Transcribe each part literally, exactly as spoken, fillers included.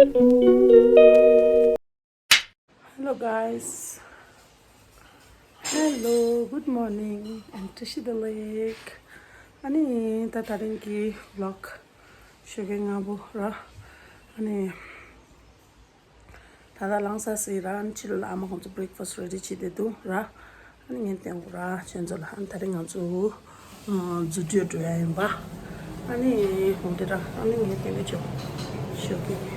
Hello guys. Hello, good morning. And བཀྲ་ཤིས་བདེ་ལེགས། ཨ་ནི་ད་དེ་རིང་གི་vlog ཞོགས་ཀས་སྔ་པོ་ར། ཨ་ནི་ད་ལྟ་ལངས་ས་ཟིག་ར། ཨ་ནི་ཕྱི་ལོགས་ལ་ཨ་མ་ཁོང་ཚོ་breakfast ready བྱེད་བསྡད་འདུག་ར། ཨ་ནི་ངས་བསྟན་དགོས་ར་ཁྱོད་ཚོ་ལ། ཨ་ནི་དེ་རིང་ང་ཚོ་ཨ་རྫུ་འཕྲུལ་འགྲོ་ཡ་ཡིན་པ། ཨ་ནི་འོ་དེ་ར། ཨ་ནི་ངས་བསྟན་གི་ཆོག་ཞོགས་ཀས།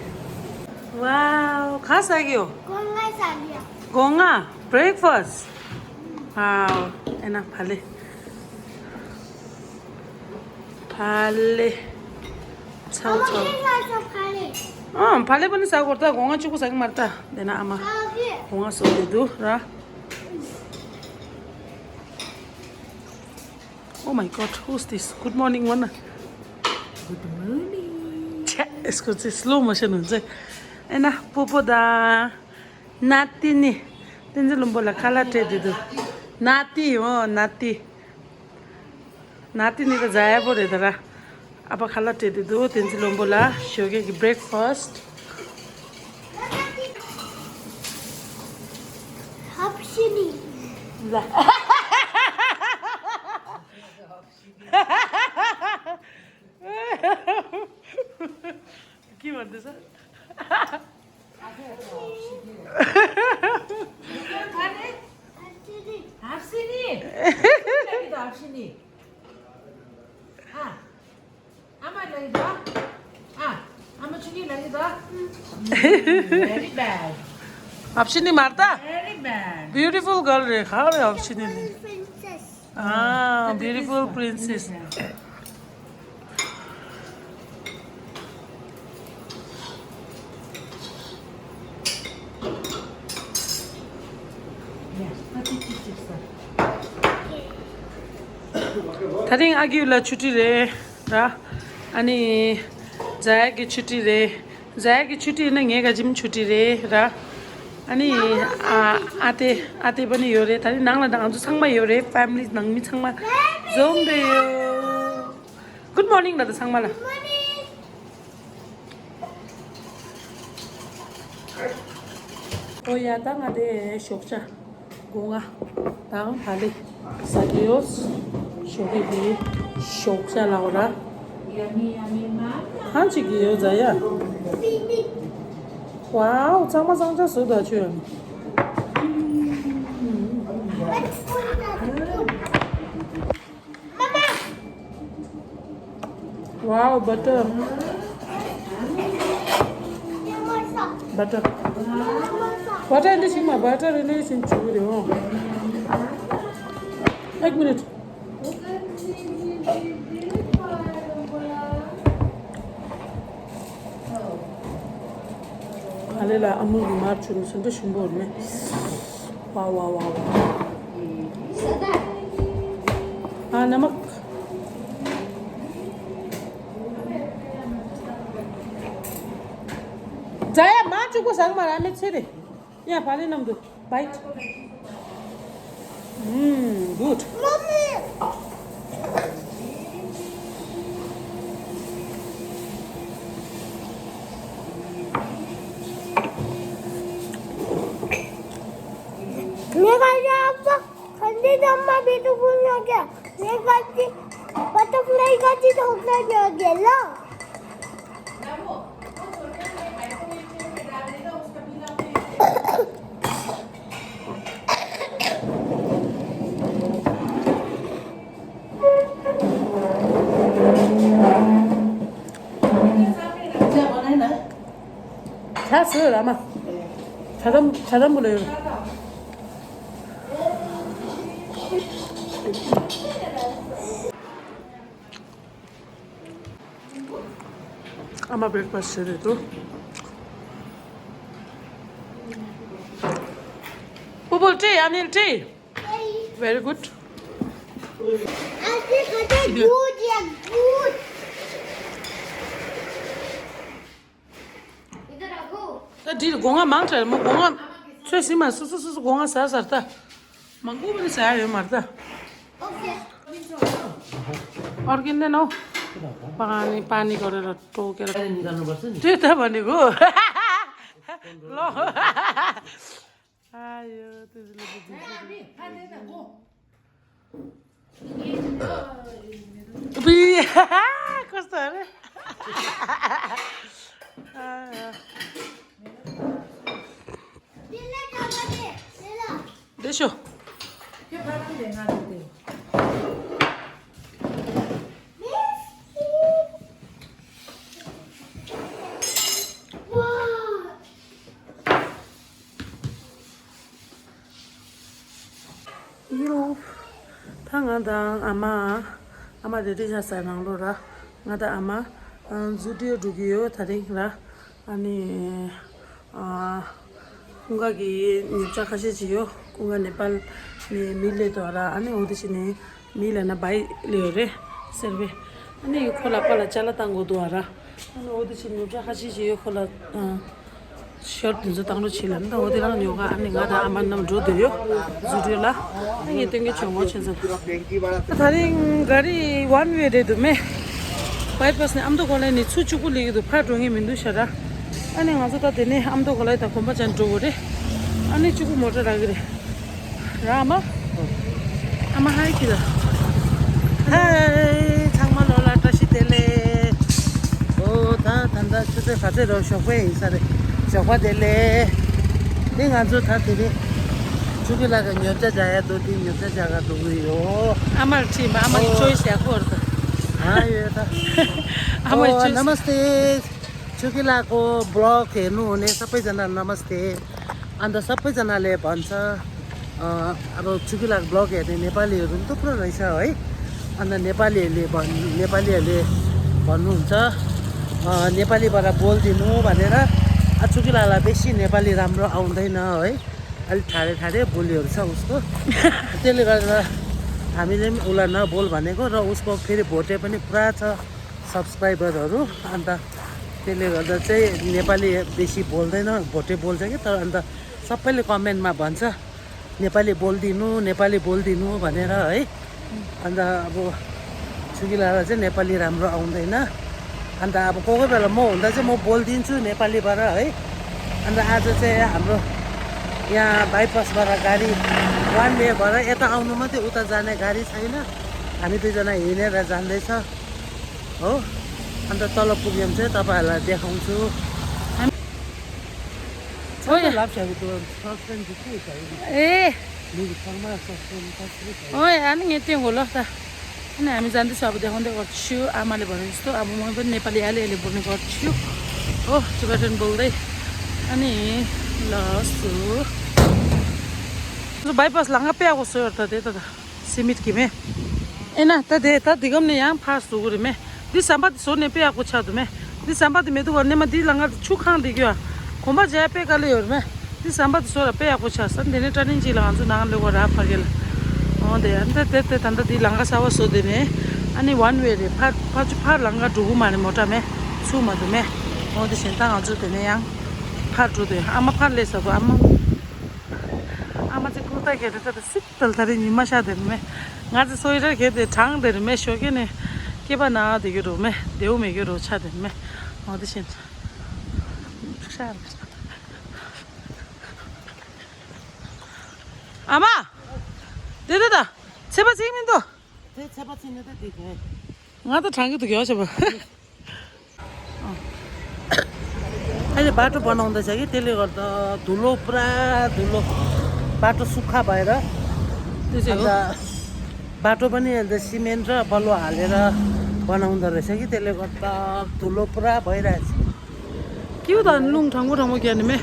Wow, ག་ཟ་གི་ཡོད། སྒོ་ང་ཟ་གི་ཡོད། སྒོ་ང་breakfast. Wow, ཨེ་ན་ཕ་ལེ། ཕ་ལེ། ཚའོ་ཚའོ། ཨ་ཕ་ལེ་པ་ནི་ཟ་གོ་ད། སྒོ་ང་གཅིག་པོ་ཟ་གི་མ་རེད་ད། དེ་ན་ཨ་མ་སྒོ་ང་ཟོ་དེ་འདུག་ར། Oh my God, who's this? Good morning, one. Good morning. Cha, it's good. Slow motion. ཨེ་ན་པོ་པོ་དང་ནཱ་ཏི་ནི་བསྟན་འཛིན་ལྷུན་པོ་ལ་ཁ་ལག་སྤྲད་དེ་འདུག་ནཱ་ཏི། ཨོ་ནཱ་ཏི། ནཱ་ཏི་ནི་ད་ཟ་ཡག་པོ་རེད་ད་ར། ཨ་ཕ་ཁ་ལག་སྤྲད་དེ་འདུག་བསྟན་འཛིན་ལྷུན་པོ་ལ་ཞོགས་ཀས་ཀྱི་breakfast. ཧབ་ཤི་ནི། ལ། ཀི་མ་འདི་ས། ཧབ་སི་ནི། ཧབ་སི་ནི། ཨ། ཨ་མ་ལ་ཡི་དོ། ཨ། ཨ་མ་ཆུ་ནི་ལ་ཡི་དོ། Very bad. ཧབ་སི་ནི་མ་རེད་ད། Very bad. Beautiful girl རེད། ག་རེ་ཧབ་སི་ནི་ལ། Princess. Ah, beautiful princess. དེ་རིང་ཨ་རྒྱུ་ལ་ཆུ་ཊི་རེད་ར། ཨ་ནི་ཛ་ཡ་གི་ཆུ་ཊི་རེད། ཛ་ཡ་གི་ཆུ་ཊི་ཡིན་ན་ངའི་ག་ཇིམ་ཆུ་ཊི་རེད་ར། ཨ་ནི་ཨ་ཨ་ཏེ་ཨ་ཏེ་པ་ནི་ཡོད་རེད། ད་ནི་ནང་ལ་ང་ཚོ་ཚང་མ་ཡོད་རེད། ཕེ་མི་ལི་ནང་མི་ཚང་མ་འཛོམས་བསྡད་ཡོད། Good morning ལ་ད་ཚང་མ་ལ། ཨོ་ཡ། ད་ང་དེ་ཞོགས་ཇ། སྒོ་ང་། དང་ཕ་ལེ། ཟ་གི་ཡོད། ཞོགས་ཀས་དེ་ཞོགས་ཇ་ལ་འོ་ར། གང་བྱེད་ཀྱི་ཡོད་ཛ་ཡ། ཝའོ། གཙང་མ་གཙང་ཇ་བཟོ་ད་ཁྱོད། Wow, butter. Butter. Butter in the shima, butter in the shin churi. एक मिनट। ཨ་ལེ་ལ་ཨ་མུལ་གྱི་མར་བྱུགས་ནས་སུ་འདྲ་ཞིམ་པོ་རེད་མེ། ཝའོ་ཝའོ་ཝའོ་ཝའོ། ཨ་ནམག་ཛ་ཡ་མར་བྱུགས་པ་ཟ་གི་མ་རེད། ཨ་མའི་ཚེ་རེད། ཡ་ཕ་ལེ་རྣམས་འདུག Bite. Mm, good. Mommy. Mega Java, Sunday Java, beautiful looking. Mega Butterfly का चीज होता है गेला। ཆ་སོས་ར་མ། ཆ་དམ་ཆ་དམ་བུ་ལ་ཡོད། ཨ་མ་བྷེག་ཕ་སི་བྱས་རེད་འདུག་པུ་པུ་ཏི་ཨ་ནིལ་ཏི། Very good. Auntie, good, yeah, good. ད་འདིར་སྒོ་ང་མང་དྲགས་མོ། སྒོ་ང་ཚོས་ཟིན་མ་སོ་སོ་སོ་སོ་སྒོ་ང་ཟ་ཟར་ད། མང་པོ་མི་ཟ་ཡ་ཡོད་མ་རེད་ད། Okay. और कितने नो? पानी, पानी को रे रट्टो के रट्टो। अरे निकाल्नु पर्छ नि। त्यो त भनेको। ལོ། ཨ་ཡོ། དེ་ལ་དེ་དེ། བི། ཁོ་སྟ་རེ། ཨ་ཡོ། དེ་ཤོ། ཡོ། ད་ང་དང་ཨ་མ། ཨ་མ་རེ་རེ་ཆ་ས་ནང་ལོ་ར། ང་དང་ཨ་མ་ཛུ་ཏིའོ་འགྲོ་གི་ཡོད་ད་རིང་ར། ཨ་ནི། ཨ། ཀུན་དགའ་གི་ཉོ་ཆ་ཁ་ཤས་ཅིག་ཡོད། ཀུན་དགའ་ནེ་པཱལ་ནས་མི་སླེབས་འདུག་ར། ཨ་ནི་འོ་དེ་བྱས་ནས་མི་སླེབས་ན་བའི་སླེབས་ཡོད་རེད་ཟེར་བས། ཨ་ནི་ཁོ་ལ་པཱ་ལགས་ཅ་ལག་བཏང་དགོས་འདུག་ར། ཨ་ནི་འོ་དེ་བྱས་ནས་ཉོ་ཆ་ཁ་ཤས་ཅིག་ཡོད་ཁོ་ལ། ཨ། ཤོར་དེ་ཚོ་བཏང་རོགས་བྱེད་ལབ་ན་འོ་དེ་རང་ཉོ་ག་ཨ་ནི་ང་དང་ཨ་མ་རྣམས་འགྲོ་འདོད་ཡོད། ཛུ་ཏིའོ་ལ། ཨ་ངས་སྟོན་གྱི་བྱུང་ངོ་ཆེན་ཚོ། ད་རིང་ག་རི་ཝན་ཝེ་རེད་འདུག་མེ། བའི་པཱ་སི་ནས་ཨ་མདོ་གོ་ལའི་ནས་ཚུར་གཅིག་པུ་སླེབས་ཀྱི་འདུག་ཕར་འགྲོ་མཁན་མི་འདུག་ཤ་ར། ཨ་ནི་ང་ཚོ་ད་དེ་ནས་ཨ་མདོ་གོ་ལའི་དང་གོམ་པ་ཅན་འགྲོ་དགོས་རེད། ཨ་ནི་གཅིག་པུ་མོ་ཊ་རག་གི་རེད། ར་མ། ཨ་མ་ཧའི་ཁྱི་ལ། ཧའི། ཚང་མ་ལོ་ལ་བཀྲ་ཤིས་བདེ་ལེགས། ཨོ་ད་ད་ལྟ་ཆུ་ཚོད་ག་ཚོད་རེད། ཞོགས་པ་ཡིན་ས་རེད། ཞོགས་པ་བདེ་ལེགས། འདི་ང་ཚོ་ད་དེ་རིང་ཆུ་ཁྱི་ལགས་ཀྱི་ཉོ་ཆ་རྒྱག་ཡ་འདུག་འདི་ཉོ་ཆ་རྒྱག་ག་འགྲོ་གི་ཡོད། ཨ་མར་ཁྲིད་མ་ཨ་མ་གི་ཨོ་ཆོས་ཞག་ཁོར་ད། ཨ་ཡོད་ད། ཨ་མ་ཨོ་ཆོས། नमस्ते। छुकी लाको ब्लॉग हेर्नु हुने सबैजना नमस्ते। अन्त सबैजनाले भन्छ, अ, अब छुकी लाको ब्लग हेर्ने नेपालीहरू पनि थुप्रो रहेछ है। अन्त नेपालीहरूले भन्- नेपालीहरूले भन्नुहुन्छ, अ, नेपालीबाट बोलिदिनु भनेर। अ, छुकी लालाई बेसी नेपाली राम्रो आउँदैन है, अलिक ठाडे ठाडे बोलीहरू छ उसको। त्यसले गर्दा हामीले पनि उसलाई नबोल भनेको र उसको फेरि भोटे पनि पुरा छ। सब्सक्राइबरहरू। अन्त त्यसले गर्दा चाहिँ नेपाली बेसी बोल्दैन, भोटे बोल्छ कि। तर अन्त सबैले कमेन्टमा भन्छ, "नेपाली बोलिदिनु, नेपाली बोलिदिनु" भनेर है। अन्त अब छुकी लालाई चाहिँ नेपाली राम्रो आउँदैन। अन्त अब कोही कोही बेला म हुँदा चाहिँ म बोलिदिन्छु नेपालीबाट है। अन्त आज चाहिँ हाम्रो यहाँ बाइपासबाट गाडी वान वे भएर यता आउनु मात्रै, उता जाने गाडी छैन। हामी दुईजना हिँडेर जाँदैछ। हो, अन्त तल पुग्यौँ चाहिँ तपाईँहरूलाई देखाउँछु। ए। हो, अनि यति हो ल त। अनि हामी जाँदैछौँ अब देखाउँदै गर्छु। आमाले भनेको जस्तो अब म पनि नेपाली अलिअलि बोल्ने गर्छु। हो, टिबेटन बोल्दै। अनि ल सु बाइपास लाङ्गा पे आएको छु त त्यही त। སི་མིད་ཀྱི་མེ། ཨེ་ན་ད་དེ་ད་འདི་གམ་ནས་ཡང་ཕར་བཟོ་གི་རེད་མེ། འདི་ཟམ་པ་དེ་བཟོ་ནས་དཔེ་ཡག་པོ་ཆགས་འདུག་མེ། འདི་ཟམ་པ་དེ་མེད་དུ་བར་ནས་མ་འདི་ལ་ང་ཆུ་ཁང་འདི་གྱོ། གོམ་པ་རྒྱག་དཔེ་དཀའ་ལས་ཡོད་རེད་མེ། འདི་ཟམ་པ་དེ་བཟོ་ལ་དཔེ་ཡག་པོ་ཆགས་ས་འདི་ནས་ཀྲ་ནིང་ཅིག་ལ་ང་ཚོ་ནང་ལོག་ག་ར་ཕ་གི་ལ། འོ་དེ་ཡང་དེ་དེ་དེ་ད་ལྟ་འདི་ལམ་ཁ་གསར་པ་བཟོ་དེ་མེ། ཨ་ནི་ཝན་ཝེ་རེད། ཕར་ཕར་ཆུ་ཕར་ལམ་ཁ་འགྲོ་གི་མ་རེད། མོ་ཊ་མེ། ཚུགས་མ་འདུག་མེ། འོ་དེ་བཞིན་ད་ང་ཚོ་དེ་ནས་ཡང་ཕར་འགྲོ་དེ་ཨ་མ་ཕར་སླེབས་ས་གོ་ཨ་མ། ཨ་མ་ཅིག་ཀུར་ཏ་གྱོན་ཏེ་ད་སིབ་ཏལ་ད་རེ་ཉི་མ་ཤར་དེ་རུ་མེ། ང་ཚོ་སོ་ཡི་ར་གྱོན་ཏེ་གྲང་དེ་རུ་མེ། ཞོགས་ཀས་ནས་སྐེད་པ་ན་དེ་གྱོ་རུ་མེ། དེའུ་མེ་གྱོ་རུ་ཆ་དེ་རུ་མེ། འོ་དེ་བཞིན། ཨ་མ། དེ་དེ་ད། ཚེ་པ་ཚིག་མི་འདུག་དེ་ཚེ་པ་ཚིག་ནི་ད་དེ་གྱོ། ང་ད་གྲང་གི་འདུག་གྱོ་བྱས་པ། अहिले बाटो बनाउँदैछ कि, त्यसले गर्दा धुलो, पुरा धुलो, बाटो सुक्खा भएर। त्यसै हो। अन्त बाटो पनि अहिले त सिमेन्ट र बलुवा हालेर बनाउँदो रहेछ कि, त्यसले गर्दा धुलो पुरा भइरहेछ। के हो त, लुङ ठाङ्गो ठाङ्गो क्या नि मे?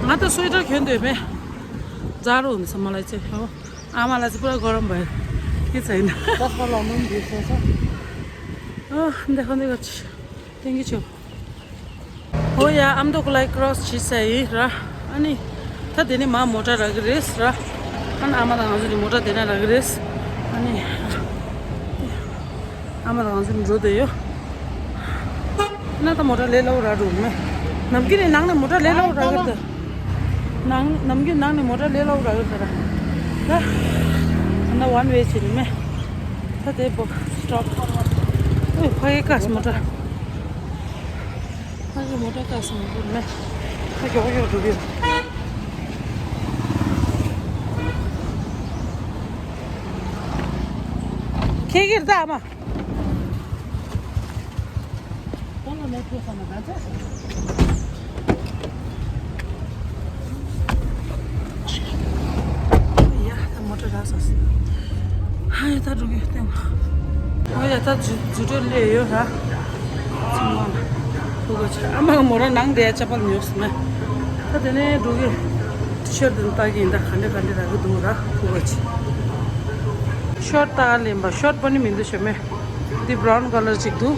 ང་ད་སོ་ཡི་ར་གྱོན་དེ་མེ། जाडो हुन्छ मलाई चाहिँ हो। आमालाई चाहिँ पुरा गरम भयो। के छैन। चस्मा लाउनु पनि बिर्सेछ। अँ, देखाउँदै गर्छु। Thank you छु। हो या, आम्दोको लागि क्रस छिसै र। अनि त देने मा मोटा रग रेस र। अनि आमा त हजुर मोटा देना रग रेस। अनि आमा त हजुर रोदे यो। ना त मोटा ले लो रा रूम में। नमकीन नांग ने मोटा ले लो रा करता। नांग, नमकीन नांग ने मोटा ले लो रा करता। ना वन वे छिन में। त दे बो स्टॉप। ओए, खोए कास मोटा। ཁ་གི་མོ་ཊ་བཀག་སོང་། ཁོ་མེད། ཁ་མགྱོགས་མགྱོགས་འགྲོ་གི་ཡོད། ཁྱེད་ཀྱིས་ད་ཨ་མ། ཡ་ད་མོ་ཊ་རག་སོང་། ཧ་ཡ་ད་འགྲོ་གི་སྟེང་། ཨོ་ཡ་ད་རྫུ་རྫུ་འཕྲུལ་སླེབས་ཡོད་ར། ཚང་མ་ལ་ཕུ་གོ་ཆེ། ཨ་མ་མོ་ར་ནང་དེ་ཡ་ཅ་པལ་ཉོས་སོང་ན། ད་དེ་ནས་འགྲོ་གི། ཊི་ཤར་ཊི་དེ་ལྟ་གི་ཡིན། ད་ག་འདྲ་ག་འདྲ་རག་གི་འདུག་ར། ཕུ་གོ་ཆེ། ཤོར་ཊི་ལྟ་ག་ལེན་པ། ཤོར་ཊི་པོ་ནི་མི་འདུག་ཤ་མེ། འདི་བྷ་རའུན་ཀ་ལར་ཅིག་འདུག་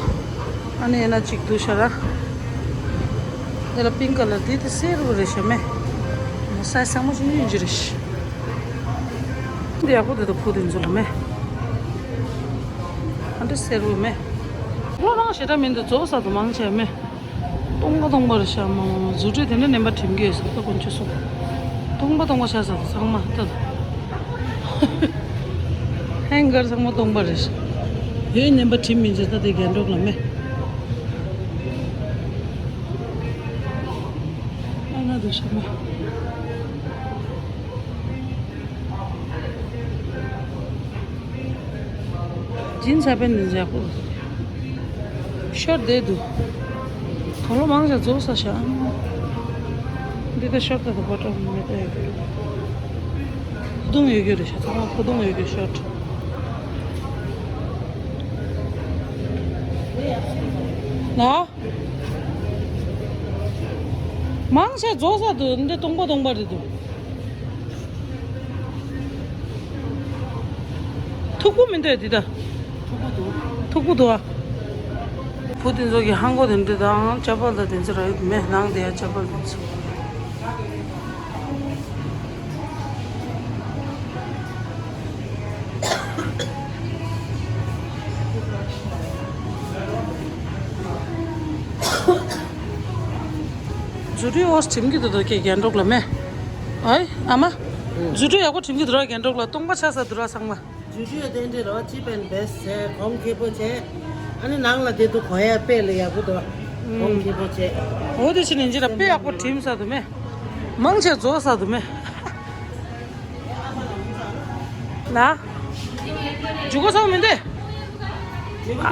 ཨ་ནི་ཡ་ན་ཅིག་འདུག་ཤ་ར། འདི་ལ་པིང་ཀ་ལར། འདི་དེ་སེར་པོ་རེད་ཤ་མེ། སའི་ཛི་ཚང་མ་ཅིག་གཉིས་ཅིག་རེད་ཤ། འདི་ཡག་པོ་འདུག་ད་ཕུ་དེ་ཚོ་ལ་མེ། ཨ་འདྲ་སེར་པོ་མེ། ལོ་རང་ཞེ་དྲག་མི་འདུག་བཙོག་ས་དུ་མང་ཆེ་མེ། སྟོང་པ་སྟོང་པ་རེད་ཤག་མ་མ་མ། རྫུ་འཕྲུལ་དེ་འདྲ་ནེམ་པ་གྲིམ་གྱི་ཡོད་ས། ད་དཀོན་མཆོག་གསུམ། སྟོང་པ་སྟོང་པ་ཆགས་ས་ཚང་མ་ལྟ། ཧེང་གར་ཚང་མ་སྟོང་པ་རེད་ཤག་ཡོད་ནེམ་པ་གྲིམ་མིན་ཅེ། ད་དེ་རྒྱན་འགྲོགས་ལ་མེ། ཨ་ང་འདུག་ཤག་མ། ཇིན་ས་པན་འདི་ཡག་པོ། ཤོར་ཊི་བསྡད་འདུག་དོ་ལོ་མང་ཆེ་རྫོགས་ས་ཤག་འདི་ད་ཤོར་ཊི་ད་བོ་ཊོམ་མེད་ད་ཡོད་གི། ཕུ་ཐུང་ཡོད་གི་རེད་ཤག་ཚང་མ་ཕུ་ཐུང་ཡོད་གི་ཤོར་ཊི། ལ། མང་ཆེ་རྫོགས་ས་འདུག་འདི་སྟོང་པ་སྟོང་པ་རེད་འདུག་མཐུག་པོ་མི་འདུག་འདི་ད། མཐུག་པོ་འདུག་མཐུག་པོ་འདུག་ཨ། བུ་དེ་ཚོ་གི་ཧང་གོ་དེ་འདྲ་དང་ཅ་པལ་དང་དེ་ཚོ་རག་གི་མེད། ནང་དེ་ཡ་ཅ་པལ་དེ་ཚོ། རྫུ་འཕྲུལ་ཨོ་སི་ཁྲིམས་ཀྱི་འདུག་དོ་ཁྱེད་རྒྱན་འགྲོགས་ལ་མེ། ཨོའི་ཨ་མ། རྫུ་འཕྲུལ་ཡག་པོ་ཁྲིམས་ཀྱི་འདུག་ར། རྒྱན་འགྲོགས་ལ་སྟོང་པ་ཆགས་ས་འདུག་ར་ཚང་མ། རྫུ་འཕྲུལ་དེ་འདྲ་རོ་ཅི་པན་བེ་སི་བྱས་གོང་ཁེ་པོ་བྱས། ཨ་ནི་ནང་ལ་དེ་འདུག་གོ་ཡ་དཔེ་ལ་ཡག་པོ་འདུག་གོང་ཁེ་པོ་བྱས། འོ་དེ་ཕྱི་ནས་འཇི་ལ་དཔེ་ཡག་པོ་ཁྲིམས་ས་འདུག་མེ། མང་ཆེ་རྫོགས་ས་འདུག་མེ། ལ། ཇུ་གོ་ཚང་མི་འདི། ཨ་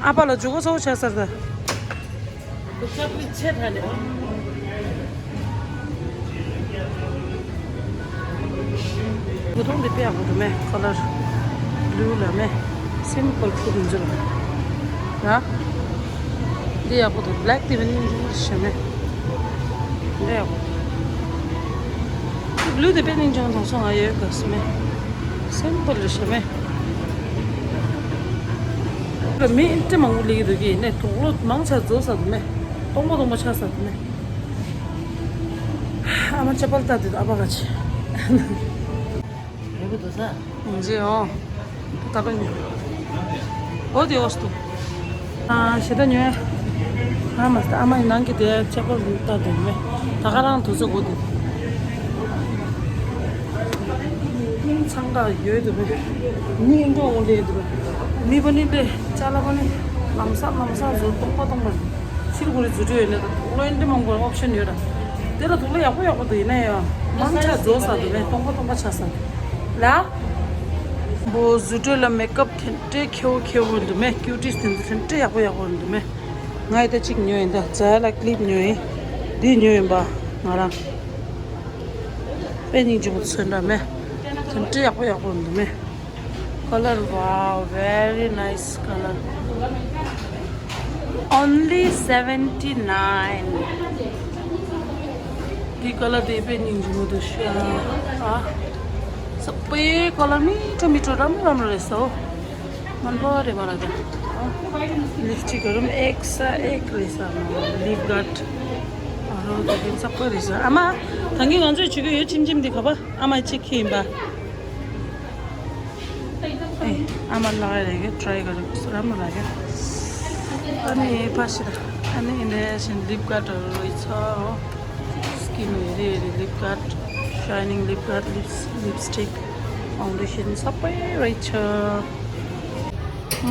ཨ་ཕ་ལ་ཇུ་གོ་ཚང་ཆ་སར་ད། བུ་ཐུང་འདི་དཔེ་ཡག་པོ་འདུག་མེ། ཁ་ལར་བླུ་ལ་མེ། སིམ་པལ་ཕུ་འདི་འཛུལ་ལ། འདི་ཡག་པོ་འདུག་བྷེ་ལེག་དེ་བས་ནི་ཞེ་མེ། འདི་ཡག་པོ་འདུག་བླུ་དེ་དཔེ་ནི་ཅང་དང་སོང་ང་ཡོད་ག་སི་མེ། སིམ་པལ་རེད་ཞེ་མེ། མི་ཨིན་ཏྲི་མང་པོ་ལི་གི་འདུག་གི་ནས་དུག་ལོ་མང་ཆ་རྫོགས་ས་འདུག་མེ། སྟོང་པ་སྟོང་པ་ཆགས་ས་འདུག་མེ། ཨ་མ་ཅ་པལ་ལྟ་དུས་ཨ་ཕ་ག་ཆེ། ཡོད་པ་འདུག་ས། ཇེ་ཨོ། ད་ལོ་ཉོ། ཨོ་དེ་ཨོ་སྟུ། ཨ་ཞེ་ད་ཉོ། ཨ་མ་སྟ་ཨ་མ་ཡི་ནང་གི་དེ་ཅ་པལ་ལྟ་དུས་མེ། ད་ག་རང་དུ་ཚོད་གོ་དུས། ཚང་ག་ཡོད་དུ་མེ། ནི་འགྲོ་འོང་དེ་དུ་མེ། ནི་པ་ནི་ལེ་ཅ་ལ་པ་ནི། ལམ་སང་ལམ་སང་བཟོ་སྟོང་པ་སྟོང་པ། ཕྱིར་གོ་རི་རྫུ་འཕྲུལ་ཡོད་ནས་ད་དུག་ལོ་ཨིན་ཏྲི་མང་པོ་ཨོབ་ཤན་ཡོད་ར། དེ་ལ་དུག་ལོ་ཡག་པོ་ཡག་པོ་འདུག་ཡིན་ན་ཡང་མང་ཆ་རྫོགས་ས་འདུག་མེ། སྟོང་པ་སྟོང་པ་ཆགས་ས་འདུག་ལ། འོ་རྫུ་འཕྲུལ་ལ་མེ་ཀབ་དེ་འདྲའི་ཁེ་བོ་ཁེ་བོ་འདུག་མེ། ཀིའུ་ཊིས་དེ་ཚོ་དེ་འདྲའི་ཡག་པོ་ཡག་པོ་འདུག་མེ། ང་ཡི་ད་གཅིག་ཉོས་ཡིན། ད་ཛ་ལ་ཀི་ལིབ་ཉོས་ཡིན། འདི་ཉོས་ཡིན་པ་ང་རང་། དཔེ་སྙིང་རྗེ་པོ་ཚོན་འདྲ་མེ། དེ་འདྲའི་ཡག་པོ་ཡག་པོ་འདུག་མེ། Color, wow, very nice color. Only seventy nine. འདི་ཀ་ལར་དེ་དཔེ་སྙིང་རྗེ་མོ་འདུག་ཤ། ཨ། ས་པའི་ཀ་ལར་མི་ཁྲོ་མི་ཁྲོ་རམ་རམ་རེད་སོ། མན་པ་རེད་མ་རེད་ད། ལིབ་སི་ཊིག་རུམ་ཨེག་ས་ཨེག་རེད་ས། ལིབ་གྷརཌ། ཨ་རོ་དེ་གིན་ས་པ་རེད་ས། ཨ་མ། ད་གིན་ང་ཚོས་བྱེད་ཀྱི་ཡོད་ཆིམ་ཆིམ་འདི་ག་པ། ཨ་མ་གཅིག་ཁྱེར་ཡིན་པ། ཨེ། ཨ་མ་ལགས་རེ་གི་ཊ་རའི་ག་རེ་སུ་ར་མ་ལགས་གི། ཨ་ནི་ཕ་ཤི་ར། ཨ་ནི་འདི་བཞིན་ལིབ་གྷརཌ་རོ་ཡི་ཚོ། སི་ཀིན་རེ་རེ་ལིབ་གྷརཌ། ཤའི་ནིང་ལིབ་གྷརཌ། ལིབ་ལིབ་སི་ཊིག། ཕའུན་ཌེ་ཤན་ས་པའི་རེད་ཆ།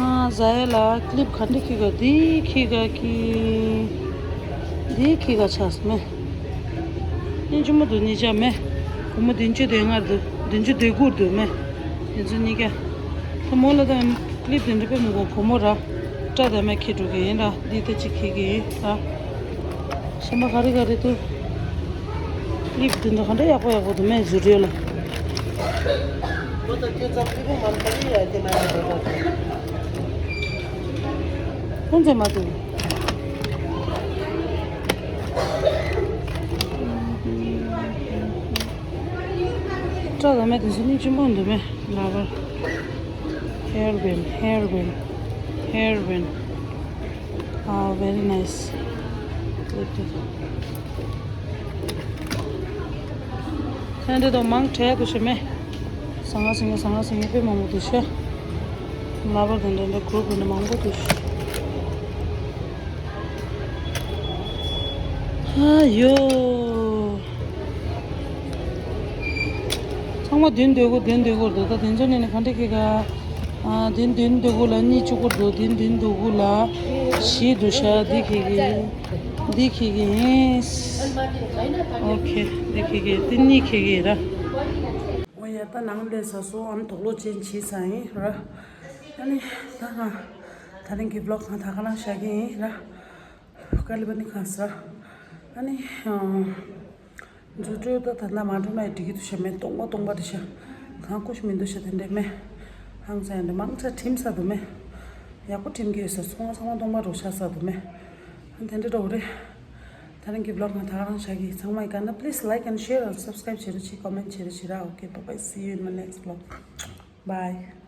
ཨ་ཟ་ཡ་ལ་ཀི་ལིབ་ག་འདྲ་ཁྱེར་ག་འདི་ཁྱེར་ག་ཀི། དེའི་ཁྱི་ག་ཆགས་སོང་མེ། སྙིང་རྗེ་མོ་འདུག་གཉིས་ཆ་མེ། སྒོར་མོ་བདུན་ཅུ་དོན་ལྔ་འདུག་བདུན་ཅུ་དོན་དགུ་འདུག་མེ། དེ་ཚོ་གཉིས་ཀ། ད་མོ་ལ་ད་ཀླིབ་དེ་འདྲ་དཔེ་མི་དགོས། སྒོར་མོ་ར་སྐྲ་དང་མེ་ཁྱི་འགྲོ་གི་ཡིན་ར། འདི་ད་ཅིག་ཁྱི་གི་ཡིན་ར། ཤ་མ་ག་རེ་ག་རེ་འདུག་ཀླིབ་དེ་འདྲ་ག་འདྲ་ཡག་པོ་ཡག་པོ་འདུག་མེ། ཟུར་རེ་ལ། ཁོང་ཚེ་མ་འདུག་སྐྲ་དང་མེ་དེ་ཚོ་སྙིང་རྗེ་མོ་འདུག་མེ། ལ་བར། Hair band, hair band, hair band. Ah, very nice. ཐེངས་འདི་དང་མང་དྲགས་འདུག་ཤ་མེ། ཟང་ངེ་ཟིང་ངེ་ཟང་ངེ་ཟིང་ངེ་དཔེ་མང་པོ་འདུག་ཤ། ལ་བར་དེ་འདྲ་འདྲ་གུ་རུབ་འདྲ་མང་པོ་འདུག་ཤ། ཨ་ཡོ། ཚང་མ་བདུན་བདུན་དགུ་བདུན་བདུན་དགུ་འདུག་ད་དེ་ཚོ་ནས་ནི་ག་འདྲ་ཁེ་ག་ཨ་བདུན་བདུན་དགུ་ལ་གཉིས་བཅུ་དགུ་འདུག་བདུན་བདུན་དགུ་ལ་བཞི་འདུག་ཤ། འདི་ཁེ་གི། འདི་ཁེ་གི་ཡིན། ཨོ་ཁེ། འདི་ཁེ་གི། འདི་གཉིས་ཁེ་གི་ར། ཨོ་ཡ། ད་ནང་ལས་ས་སོ་ཨམ་དོག་ལོ་ཅན་བྱས་ས་ཡིན་ར། ཨ་ནི་ད་ང་ད་རིང་གི་བི་ལོག་ང་ད་ག་རང་བཞག་གི་ཡིན་ར། དཀའ་ལས་པ་ནི་གང་ཟེར། ཨ་ནི་ཨ་འཛུལ་འགྲོ་ད་ད་ལྟ་མ་འགྲོ་ན་འགྲིག་གི་འདུག་ཤ་མེ། སྟོང་པ་སྟོང་པ་འདི་ཤ། གང་ཀུ་ཤ་མི་འདུག་ཤ། དེ་འདྲས་མེ། ཧང་སང་འདྲ་མང་ཆ་ཁྲིམས་ས་འདུག་མེ། ཡག་པོ་ཁྲིམས་ཀྱི་ཡོད་ས། ཚོང་ང་ཚང་མ་སྟོང་པ་འགྲོ་ཤ་ས་འདུག་མེ། ཨ་དེ་འདྲས་འགྲོ་རེད། ད་རིང་གི་བི་ལོག་ང་ད་ག་རང་བཞག་གི། ཚང་མ་ཡི་ག་ན་please like and share and subscribe བྱེད་རོགས་གྱིས། comment བྱེད་རོགས་གྱིས་ར། Okay, bye bye, see you in my next vlog. Bye.